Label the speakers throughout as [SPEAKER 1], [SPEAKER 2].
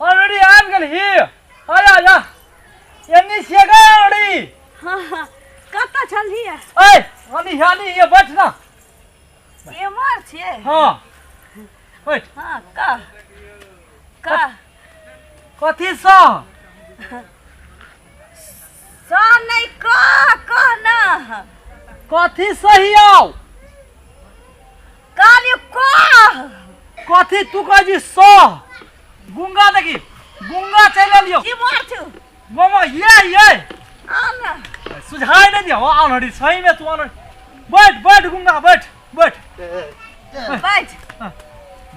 [SPEAKER 1] Already आबि गेल ही आया आया एनी छियै गे ऑलरेडी।
[SPEAKER 2] हाँ हाँ, कतऽ छलही?
[SPEAKER 1] ऐ आनी आनी ये बैठ ना।
[SPEAKER 2] एम्हर छियै?
[SPEAKER 1] हाँ बैठ।
[SPEAKER 2] हाँ कह कह।
[SPEAKER 1] कथी सँ?
[SPEAKER 2] सँ नहि, कह कह ना।
[SPEAKER 1] कथी सही आउ?
[SPEAKER 2] कहलियौ कह।
[SPEAKER 1] कथी तू कहै छी सह? गुंगा देखी गुंगा चलि एलियौ।
[SPEAKER 2] की मार छौ?
[SPEAKER 1] मामा ये ये
[SPEAKER 2] आ ना।
[SPEAKER 1] सुझाय नहि दियौ ऑलरेडी सही में तू ऑलरेडी। बैठ बैठ गुंगा बैठ बैठ
[SPEAKER 2] बैठ।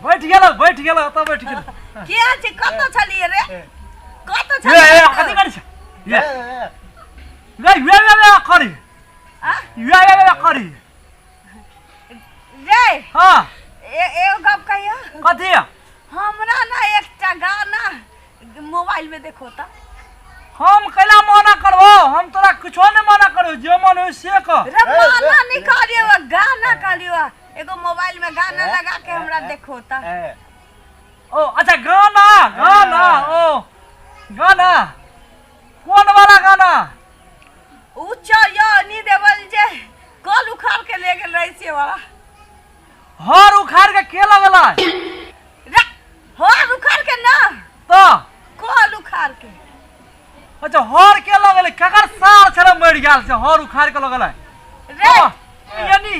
[SPEAKER 1] बैठ गेल बैठ गेल ओतऽ बैठ गेल।
[SPEAKER 2] के छै? कतऽ छलियै रे? कतऽ
[SPEAKER 1] ये
[SPEAKER 2] छलियै?
[SPEAKER 1] ये कथी करै छै ये ये ये ये ये करी
[SPEAKER 2] आ?
[SPEAKER 1] ये ये ये करी
[SPEAKER 2] रे।
[SPEAKER 1] हाँ।
[SPEAKER 2] एगो गप कहियो।
[SPEAKER 1] कथी?
[SPEAKER 2] हमरा ना एकटा गाना मोबाइल में देखो त।
[SPEAKER 1] हम कैला मना करबो? हम तोरा कुछो नहीं मना करबो, जे मन होय से कर।
[SPEAKER 2] रे मना नहीं कहलियो, गाना कहलियो। एगो मोबाइल में गाना लगा के हमरा देखो त।
[SPEAKER 1] ओ अच्छा गाना गाना ओ गाना कौन वाला गाना?
[SPEAKER 2] उ चयनी देवल जे कल उखाड़ के ले गेल रही से वाला।
[SPEAKER 1] हर उखाड़ के के लगला?
[SPEAKER 2] रे हर उखाड़ के ना
[SPEAKER 1] तो
[SPEAKER 2] कल उखाड़ के।
[SPEAKER 1] अच्छा हर के लगले? ककर सार छले मरि गेल छै हर उखाड़ के लगले?
[SPEAKER 2] रे
[SPEAKER 1] यानी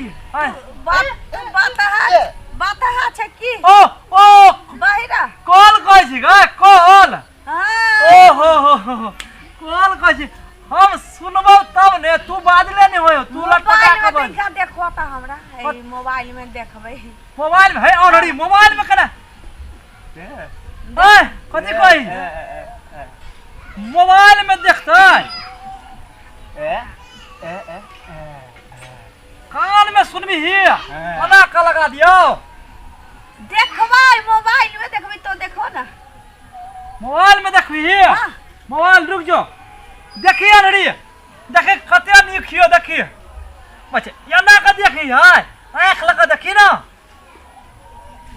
[SPEAKER 2] बात बात है बात है छै की?
[SPEAKER 1] ओ ओ
[SPEAKER 2] बहिरा
[SPEAKER 1] कल कहै छी गे कल।
[SPEAKER 2] हाँ।
[SPEAKER 1] ओ हो हो हो कल कहै छी। हम सुनबौ तब ने, तू बाजले नहीं होयो, तू लटपटा के
[SPEAKER 2] मोबाइल में देखा देखो त हमरा ए मोबाइल में देखबै।
[SPEAKER 1] मोबाइल में है ऑलरेडी मोबाइल में केना ए कथी कही मोबाइल में देखतै? कान में सुनबी ही मना का लगा दियो।
[SPEAKER 2] देखबै मोबाइल में देखबै तो देखो ना।
[SPEAKER 1] मोबाइल में देखबी ही? मोबाइल रुक जो देखिए ऑलरेडी देखे कते नीक हियो देखी बच्चे एना के देखी है आँख लगा देखी ना।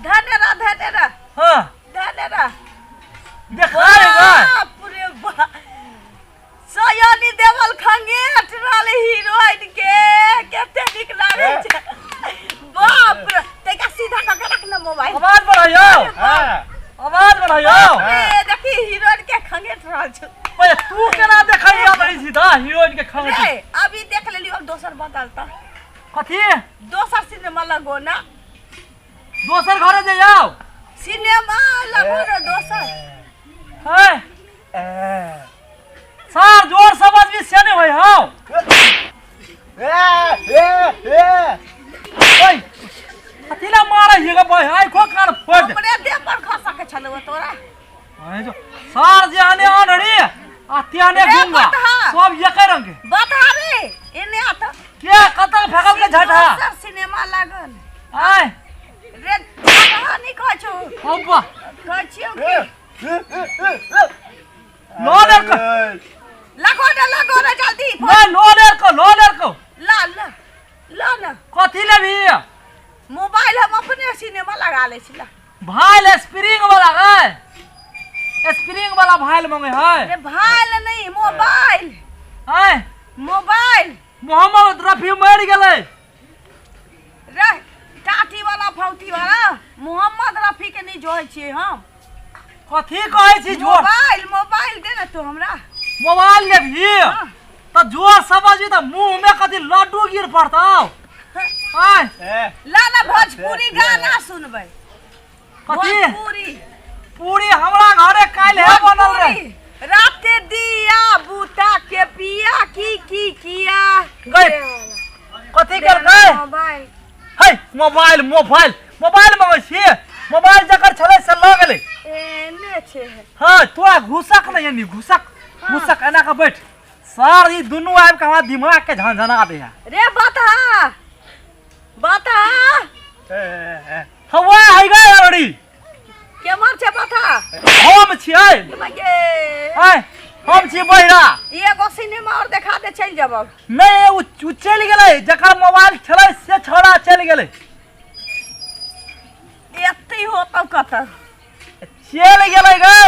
[SPEAKER 2] धनेरा धनेरा।
[SPEAKER 1] हाँ
[SPEAKER 2] धनेरा
[SPEAKER 1] देखा रे
[SPEAKER 2] बाप रे बाप सयानी देवल खंगेट रहले हीरोइन के कते नीक लागे छै बाप रे। तैका सीधा क के रख ना मोबाइल।
[SPEAKER 1] आवाज बढ़ाइयो। आवाज बढ़ाइयो।
[SPEAKER 2] रे देखी हीरोइन के खंगेट रहल छै।
[SPEAKER 1] ओए तू केना देखै आबै सीधा हीरोइन के खंगेट?
[SPEAKER 2] रे अभी देख लेलियो, अब दोसर बदलता।
[SPEAKER 1] कथी?
[SPEAKER 2] दोसर सिनेमा लगो ना।
[SPEAKER 1] दोसर घरे जाओ
[SPEAKER 2] सिनेमा लगो ना दोसर।
[SPEAKER 1] है सार जोर समझ भी से नहीं होय how. ओए कथी ला मारै हिय गे भाई? आइ खो कान फोड़ दे।
[SPEAKER 2] हमरे देह पर खसा के छलौ तोरा।
[SPEAKER 1] अरे जो सार जे आने आनड़ी आ त्याने
[SPEAKER 2] रे
[SPEAKER 1] गुंगा
[SPEAKER 2] बतहा।
[SPEAKER 1] सब एके रंग के।
[SPEAKER 2] बता रे एने आ त
[SPEAKER 1] के कतऽ फेकल के झटहा?
[SPEAKER 2] दोसर सिनेमा लागल।
[SPEAKER 1] आय
[SPEAKER 2] रे झटहा नहीं कहै छौ।
[SPEAKER 1] अब्बा
[SPEAKER 2] कहै छियौ की?
[SPEAKER 1] लो लड़को
[SPEAKER 2] लगो ना लगो ना जल्दी।
[SPEAKER 1] नहीं लो लड़को लो लड़को
[SPEAKER 2] ला ला ला ना।
[SPEAKER 1] कथी लेबही?
[SPEAKER 2] मोबाइल हम अपने सिनेमा लगा ले छी ला।
[SPEAKER 1] भाईल स्प्रिंग वाला गए स्प्रिंग वाला भाईल मांगे है।
[SPEAKER 2] रे भाईल नहीं मोबाइल।
[SPEAKER 1] आय
[SPEAKER 2] मोबाइल।
[SPEAKER 1] मोहम्मद रफी मर गेलै।
[SPEAKER 2] रे टाटी वाला फौती वाला मोहम्मद रफी के नहीं जोड़ै छियै हम।
[SPEAKER 1] कथी कहै छी जोर?
[SPEAKER 2] मोबाइल मोबाइल दे ना तू हमरा।
[SPEAKER 1] मोबाइल लेबही?
[SPEAKER 2] हाँ।
[SPEAKER 1] त जोर समझबी त मुंह में कथी लड्डू गिर पड़तौ। आय
[SPEAKER 2] ला ना भोजपुरी गाना सुनबै।
[SPEAKER 1] कथी?
[SPEAKER 2] भोजपुरी
[SPEAKER 1] पूरी हमरा घरे काल्हि है बनल रहे।
[SPEAKER 2] भोजपुरी। राते दिया बूता के पिया की की किया।
[SPEAKER 1] गई कथी करकै?
[SPEAKER 2] मोबाइल।
[SPEAKER 1] है मोबाइल मोबाइल मोबाइल मंगै छी? मोबाइल जकर छलै से लऽ गेलै।
[SPEAKER 2] एने छै।
[SPEAKER 1] हाँ तोरा घुसक नहीं यानी घुसक घुसक एना के बैठ। सर ई दुनू आबि के हमरा दिमाग के झनझना दे है।
[SPEAKER 2] रे बता बता
[SPEAKER 1] हवा है गए ऑलरेडी।
[SPEAKER 2] केमहर छै बता?
[SPEAKER 1] हम छियै।
[SPEAKER 2] गे
[SPEAKER 1] आय हम छी बहिरा।
[SPEAKER 2] एगो सिनेमा और देखा दे चलि जेबौ।
[SPEAKER 1] नहीं उ चलि गेलै जकर मोबाइल छलै से छौड़ा चलि गेलै।
[SPEAKER 2] एते होतौ कतऽ?
[SPEAKER 1] चलि गेलै गे।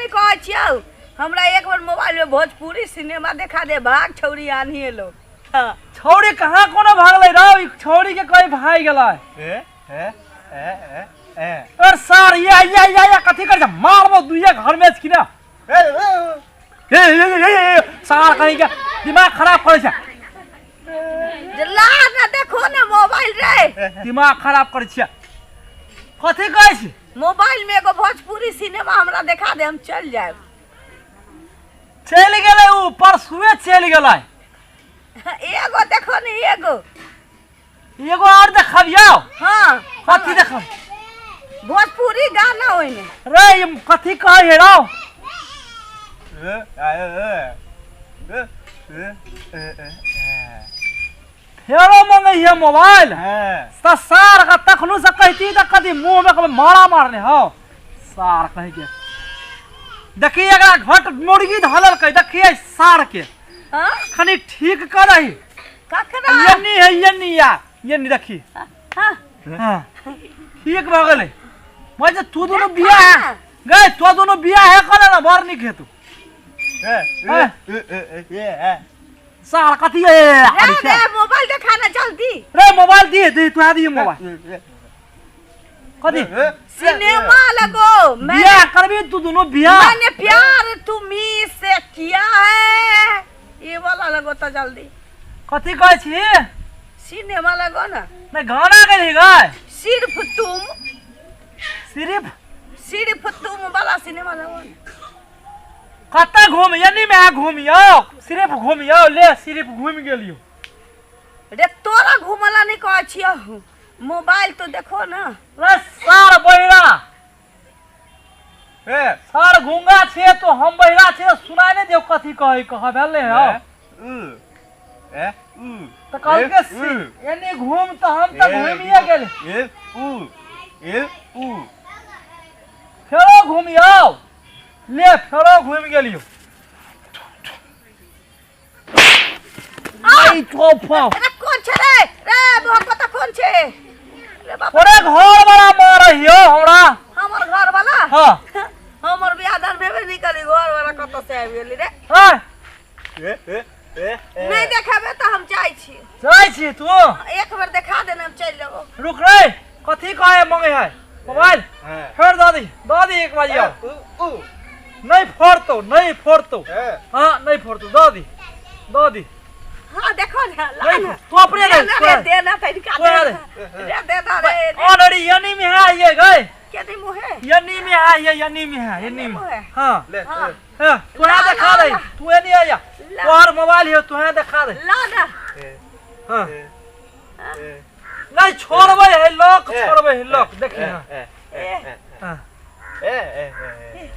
[SPEAKER 2] नहीं कहै छियौ, हमरा एक बार मोबाइल में भोजपुरी सिनेमा देखा दे, भाग छौरी आन्ही एलो। हाँ।
[SPEAKER 1] छौड़ी कहाँ कोनो भागलै रौ, ई छौड़ी के कहीं भागि गेलै।
[SPEAKER 3] ए ए ए ए ए
[SPEAKER 1] अरे सार या या या या कथी कर मारबो दुइया घर में कि ना।
[SPEAKER 3] ए
[SPEAKER 1] ए ए ए ए, ए सार कहीं के दिमाग खराब करै छै।
[SPEAKER 2] जे ला ना देखो ना मोबाइल रे।
[SPEAKER 1] दिमाग खराब करै छै। कथी कहै छी?
[SPEAKER 2] मोबाइल में एगो भोजपुरी सिनेमा हमरा देखा दे, हम चल जाएब।
[SPEAKER 1] चलि गेलै उ, परसुए चलि गेलै।
[SPEAKER 2] एगो देखो ने, एगो
[SPEAKER 1] एगो और देखबियौ?
[SPEAKER 2] हाँ।
[SPEAKER 1] कथी देखब?
[SPEAKER 2] भोजपुरी गाना ओइमे।
[SPEAKER 1] रे ई कथी कहै है रौ?
[SPEAKER 3] ए ए ए ए ए
[SPEAKER 1] फेरो मंगै है मोबाइल?
[SPEAKER 3] ए
[SPEAKER 1] त सार का तखनो से कहती त कथी मुंह में कभी मारा मारने हो सार कहीं के। देखी एकरा घट मुर्गी धलल कह, देखिए सार के।
[SPEAKER 2] हाँ?
[SPEAKER 1] खनी ठीक करही।
[SPEAKER 2] ककरा?
[SPEAKER 1] यन्नी है, यन्नी या यन्नी देखी।
[SPEAKER 2] हाँ।
[SPEAKER 1] हाँ ठीक भ गेलै। मैं जे तू दोनों बियाह है गए, तो दोनों बियाह है करे ना, बड़ नीक हेतु।
[SPEAKER 3] ए ए ए ए
[SPEAKER 1] सार कथी है?
[SPEAKER 2] रे रे मोबाइल देखा ना जल्दी।
[SPEAKER 1] रे मोबाइल दिए दे, तू दिए मोबाइल। कथी
[SPEAKER 2] सिनेमा लगो। मैं
[SPEAKER 1] बियाह करबी तू दोनों बियाह?
[SPEAKER 2] मैंने प्यार तुम्ही से किया है, ये वाला लगो तो जल्दी।
[SPEAKER 1] कथी कहै छी?
[SPEAKER 2] सिनेमा लगो ना।
[SPEAKER 1] नहीं गाना गेली गाय।
[SPEAKER 2] सिर्फ तुम,
[SPEAKER 1] सिर्फ
[SPEAKER 2] सिर्फ तुम वाला सिनेमा लगो ना।
[SPEAKER 1] कतऽ घूम यन्नी में घूमियौ, सिर्फ घूमियौ, ले सिर्फ घूमि गेलियौ।
[SPEAKER 2] रे तोरा घूमला नहीं कहै छियौ, मोबाइल तो देखो ना।
[SPEAKER 1] रे सार बहिरा,
[SPEAKER 3] ए
[SPEAKER 1] सार घूंगा छे तो हम बहिरा छे, सुनाय नहीं देव कथी कहै कह भेल नहीं हौ।
[SPEAKER 3] ए उ
[SPEAKER 1] तऽ कहलकै एनी घूम तऽ हम तऽ घूमिए गेली।
[SPEAKER 3] ए उ ए उ
[SPEAKER 1] फेरो घूमियौ, ले फेरो घूमि गेलियौ। आई चौफा।
[SPEAKER 2] अरे कौन छे रे? रे बहुत पता कौन छे रे बाप।
[SPEAKER 1] तोरे घर वाला मारहियौ हमरा।
[SPEAKER 2] हमर घर वाला?
[SPEAKER 1] हाँ।
[SPEAKER 2] हमर बियाह दान भेबे नहीं करी, घर वाला कतऽ से आबि गेली रे?
[SPEAKER 1] हाँ।
[SPEAKER 3] ए ए ए
[SPEAKER 2] नहीं देखेबे तऽ हम जाइ छी।
[SPEAKER 1] जाइ छी तू?
[SPEAKER 2] एक बेर देखा देने हम चलि जेबो।
[SPEAKER 1] रुक रे, कथी कहे मंगे है मोबाइल? फेर दऽ दी, दऽ दी एक बार।
[SPEAKER 3] उ
[SPEAKER 1] नहीं फोड़तो, नहीं फोड़तो।
[SPEAKER 3] ए
[SPEAKER 1] हाँ नहीं फोड़तो, दऽ दी, दऽ दी।
[SPEAKER 2] हाँ देखो ना, ला
[SPEAKER 1] नहीं
[SPEAKER 2] ना।
[SPEAKER 1] तू अपने
[SPEAKER 2] दे
[SPEAKER 1] दे,
[SPEAKER 2] ना रे, दे ना तनिका
[SPEAKER 1] तोरा
[SPEAKER 2] दे
[SPEAKER 1] दे।
[SPEAKER 2] ना। रे दे ना रे।
[SPEAKER 1] ऑलरेडी यनी में है ये गए।
[SPEAKER 2] केदी मुहे?
[SPEAKER 1] यनी में है ये, यनी में है, यनी में। हाँ
[SPEAKER 3] ले
[SPEAKER 2] हाँ।
[SPEAKER 1] हाँ तोरा
[SPEAKER 2] ला,
[SPEAKER 1] देखा
[SPEAKER 2] ला,
[SPEAKER 1] दे,
[SPEAKER 2] ला।
[SPEAKER 1] तू एनी आया,
[SPEAKER 2] ला।
[SPEAKER 1] तोहर मोबाइल है, तोहे देखा दे।
[SPEAKER 2] ला ना।
[SPEAKER 3] ए
[SPEAKER 1] हाँ
[SPEAKER 3] ए
[SPEAKER 1] नहीं छोड़बै है लॉक, छोड़बै है लॉक, देखी। हाँ
[SPEAKER 3] ए
[SPEAKER 2] ए,
[SPEAKER 1] हाँ
[SPEAKER 3] ए ए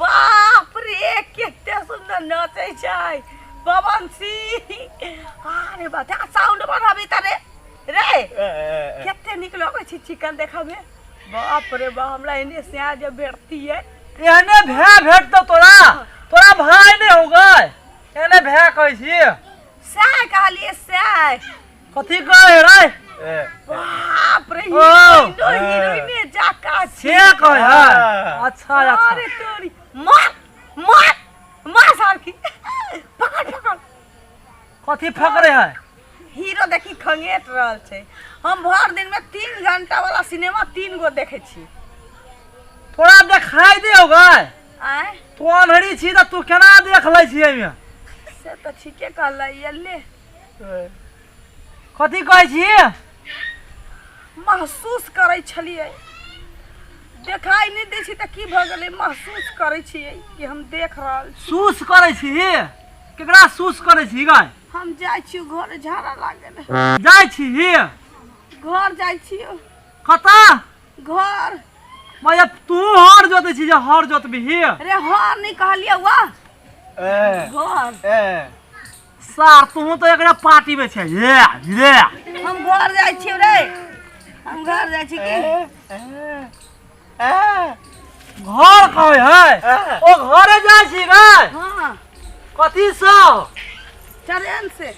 [SPEAKER 2] बाप रे केते सुंदर नाचै छै पवन सिंह। अरे बाप रे, साउंड बढ़ाबी तरे रे।
[SPEAKER 3] ए
[SPEAKER 2] केते नीक लगै छै चिकन देखबे। बाप रे बाप, हमरा एने से आ जे भेटतियै।
[SPEAKER 1] एहने भै भेटतौ तोरा, तोरा भाय नहीं हो गए, एहने भै कहै छी।
[SPEAKER 2] सएह कहलियै सएह।
[SPEAKER 1] कथी कहै रे?
[SPEAKER 3] ए
[SPEAKER 2] बाप रे,
[SPEAKER 1] ओ,
[SPEAKER 2] हीरोइनो हीरोइने जाका
[SPEAKER 1] से कहै है। अच्छा अच्छा।
[SPEAKER 2] अरे तोरी मार मार मार सारखी, पकड़ पकड़।
[SPEAKER 1] कथी फकरे है?
[SPEAKER 2] हीरो देखी खंगेट रहल छै। हम भर दिन में 3 घंटा वाला सिनेमा 3 गो देखै छी।
[SPEAKER 1] तोरा देखाई दे हो गए?
[SPEAKER 2] आँय?
[SPEAKER 1] तू अन्हरी छी तऽ तू केना देख लै छी एहिमे?
[SPEAKER 2] से तऽ ठीके कहलै ले।
[SPEAKER 1] कथी कहै छी?
[SPEAKER 2] महसूस करै छलियै, देखाई नहि दै छै तऽ की भऽ गेलै, महसूस करै छियै कि हम देख रहल छी।
[SPEAKER 1] सूस करै छी? केकरा सूस करै छी गाय?
[SPEAKER 2] हम जाइ छी घर, झाड़ा लागल।
[SPEAKER 1] जाइ छी
[SPEAKER 2] घर, जाइ छी।
[SPEAKER 1] कतऽ?
[SPEAKER 2] घर।
[SPEAKER 1] मैं तू हर जोतै छी जे हर जोतबिही?
[SPEAKER 2] रे हर नहि कहलियै वाह,
[SPEAKER 3] ए
[SPEAKER 2] घर।
[SPEAKER 3] ए
[SPEAKER 1] सार तू तऽ एकरा पार्टी में छै ये ये।
[SPEAKER 2] हम घर जाइ छी रे, हम घर जाइ छी की
[SPEAKER 3] ए
[SPEAKER 1] घर कहै है ओ घरे जाइ छी गाय?
[SPEAKER 2] हाँ।
[SPEAKER 1] कथी सब?
[SPEAKER 2] ट्रेन से।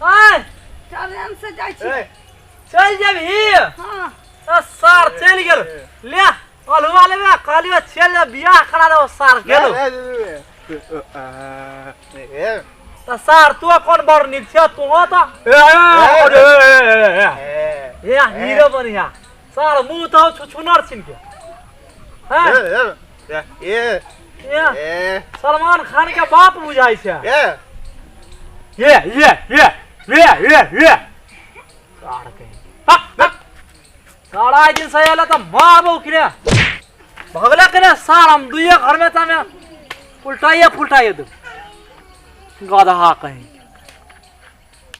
[SPEAKER 1] आय?
[SPEAKER 2] ट्रेन से जाइ छी।
[SPEAKER 1] चलि जेबही?
[SPEAKER 2] हाँ।
[SPEAKER 1] आ सार चलि गेल, ले। अलुआ लेबे कहलियो चल जा बियाह करा देबो सार गेलो। त सार तू कोन बड़ नीक छ तू त ए ए हीरो बनिया सार मुंह त छुछुनर छिन के हैं ए सलमान खान के बाप बुझाइ छै। ये ये ये ये ये ये सार के सारा दिन से आयल त मारबो किने भगला के ने सार हम दुइये घर में त में उल्टाइए फुलटाइए दू गधा कहीं।